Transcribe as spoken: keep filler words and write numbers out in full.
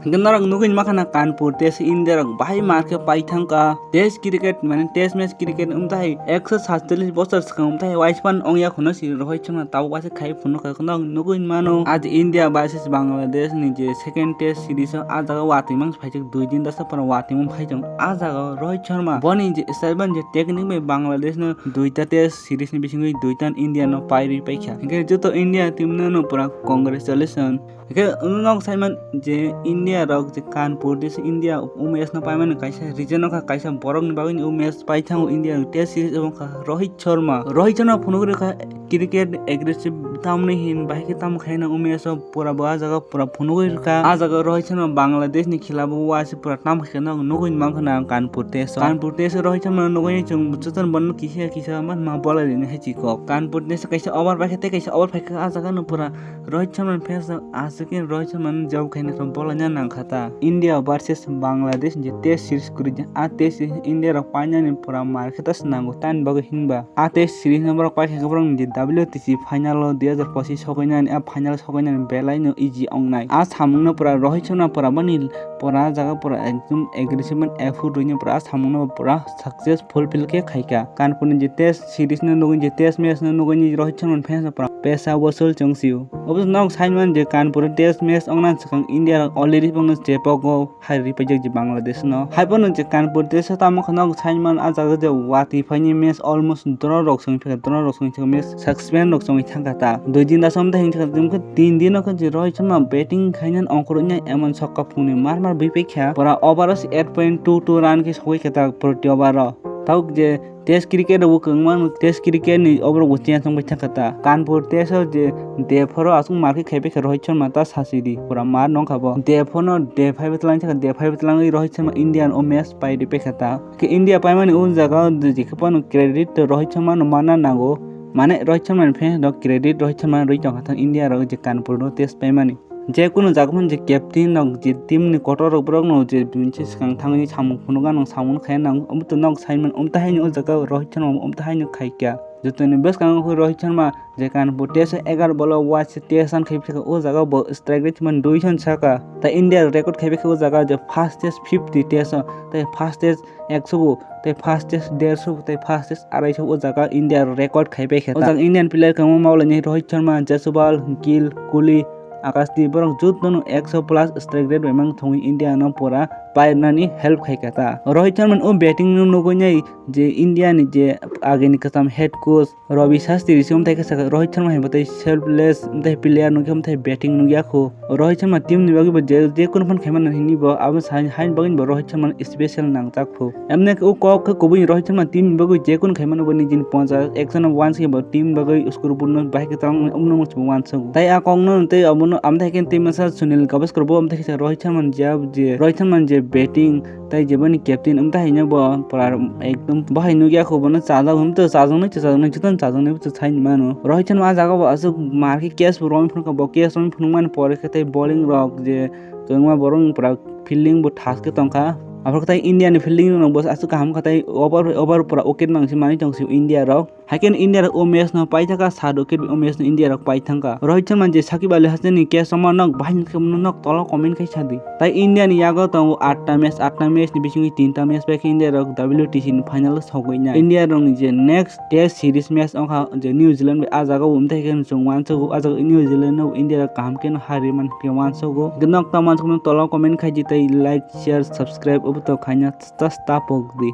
Hwnkhe norok nugwi mankha na Kanpur test India rok bahai mar khe pai thangkha. Test cricket mane test match cricket wngtai ekso satchalish bosor swkang wngtai waispan ongya khwna si Rohit Sharma tabuk waisa khai phunukha khwna nugwi mano. Aji India versus Bangladesh ni je second test series o ah jaga watwi mang phaijak dui din dasa pora watwi mang phaijak ah jaga Rohit Sharma boni je style ban je technique bai Bangladesh no duita test series ni bisingwi duita India no pairwi paikha. Hwnkhe joto India team no no pura congratulation. Hwnkhe nwng nog saiman je India rok je Kanpur test India women's no paimani kaisa reason wngkha, kaisa borok ni bagwi ni women's paithango India test series wngkha Rohit Sharma. Rohit Sharma phunugwi rwkha cricket aggressive tamni hin bahai khe tamo khaina women's o pura bo ah jaga pura phunugwi rwkha. Ah jaga Rohit Sharma Bangladesh ni khilabo waisa pura tamo khaina nugwi mankha na Kanpur test o. Kanpur test o Rohit Sharma nugwi chwng jotono bono kisa kisa ma ma bolai rini hai chikok. Kanpur test o kaisa over paikha tei kaisa over paikha ah jaga no pura Rohit Sharma ni fans rok aswk khe Rohit Sharma ni jab khaina khe bolai na nang kha ta. India versus Bangladesh je test series kwrwi je, ah test series India rok painani pura mar khe ta swnango, tamni bagwi hinba ah test series no borok paikha khe borok ni je W T C final o dui hazar pochis sogwi nani, ah final sogwi nani belai no easy ong nai. Ah samung no pura Rohit Sharma pura boni pura ah jaga pura ekdom aggressive man effort rwino pura ah samung no pura success fulfill khe khaikha. Kanpur ni je test series no nugwi je test match no nugwi ni Rohit Sharma ni fans rok pura pesa wasul chwng sio. Obo nog saiman je Kanpur test match ongna swkang India rok already bangno chepogo hai ripaijak je Bangladesh no. Hai bono je Kanpur test o tamo khwna saiman ah jaga je watwi phaini match almost draw rok song phika draw rok song phika match suspend rok songwi thangkha ta. Dui din da som da hing thangkha tin din o khe je Rohit Sharma batting khainani ongkhorwi emon sokka phungni mar mar bui paikha pura over o eight point two two run khe sogwi khe ta proti over o. Tabuk je test cricket rok bo kwbangma test cricket ni oborok bo chance wngwi thangkha ta. Kanpur test o je dephoro aswk mar khe khaipai kha Rohit Sharma ta sasidi pura mar nongkha bo. Dephoro dephai bwtlang thangkha, dephai bwtlangwi Rohit Sharma India o match pai rwpai kha ta. Khe India paimani o jaga o jekhe phano credit to Rohit Sharma no manna nango. Mane Rohit Sharma ni fans rok credit Rohit Sharma rwi tongkha ta India rok je Kanpur o test paimani. Je kunu jaga phano je captain rok je team ni kotor rok borok no je bini swkang thangwi samung phunukna nang samung khai nang omo to nog saiman omtahai ni o jaga Rohit Sharma omtahai ni khaikha. Jotoni bwskango khe Rohit Sharma je Kanpur test o egaroh ball o waisa test run khai phikha o jaga bo strike rate man dui son saka ta India record khai phikha o jaga je first test fifty test o tei first test ekso bo tei first test derso bo tei first test araisho o jaga India record khai phikha. O jaga Indian player kwbangma maulaini Rohit Sharma, Jaiswal, Gill, Kohli, Akash Deep borok jotono ekso plus strike rate bai mang thungwi India no pura pairnani help khai kha ta. Rohit Sharma ni o batting no nugwi nai je India ni je agini kwcham head coach Ravi Shastri risi omthai khe sakha Rohit Sharma hai bwtwi selfless omthai player nukya omthai batting nukya kho. Rohit Sharma team ni bagwi bo je, je kunu phan khaimano hinwi bo abo sai haini bagwi bo Rohit Sharma special nangjak kho. Emne khe o kok khe kubui Rohit Sharma team ni bagwi je kunu khaimano bo nijini poncha ekjona uansukhe bo team bagwi scoreboard no bahai khe tang omno muchung uansuk. Tai a kok no tei obono amthai khe tei masa Sunil Gavaskar bo amthai khe Rohit Sharma ni je, je Rohit Sharma ni je batting tai je boni captain amthai haino bo pura ekdom bahai nukya kho bono chajak hwn to chajaknai chajaknai jotono chajaknai bo sai mano. Rohit Sharma a jaga bo aswk mar khe catch bo romwi phunukha bo catch romwi phunukmani pore khe tei bowling rok je kwbangma borok pura fielding bo thas khe tongkha. Aphuru khe tai India ni fielding rok bo aswk kaham kha tai over over pura wicket mangsi manwi tong si India rok. Haikhe India rok o match no paithaka sat wicket o match no India rok paithangkha. Rohit Sharma je Sakib Ali Hasan ni catch rokma nok bahai ni khe nok tola comment khai sadi. Tai India ni yago tongo atta match, atta match ni bisingo tinta match paikhe India rok W T C ni final o sogwi nai. India rok ni je next test series match wngkha je New Zealand bai, ah jaga bo umthai khe chwng uansugo, ah jaga New Zealand no India rok kaham khe no hari man khe uansugo. Nok ta uansukmani tola comment khai di tei like, share, subscribe obo to khaina ta stapok di.